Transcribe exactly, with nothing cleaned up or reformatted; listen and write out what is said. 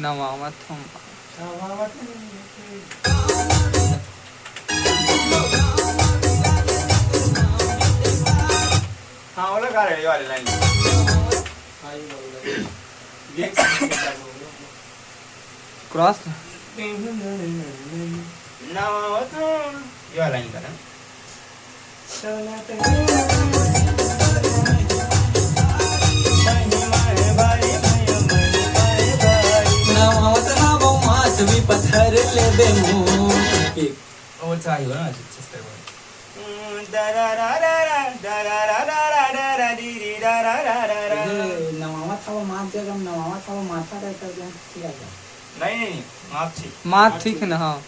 नवावत हूँ। हाँ, ओला गा रहे, ये वाले लाइन। क्रॉस। नवावत हूँ, ये वाला लाइन करा। नवावत हवं माथ भी पत्थर लेबे मुँह। एक। वो चाही हो ना, अच्छा, step हो। ए, नवावत हवं माथ जगह नवावत हवं माथा का कर दे, ठीक है क्या? नहीं, नहीं, नहीं, माथ ठीक। माथ ठीक है ना, हाँ।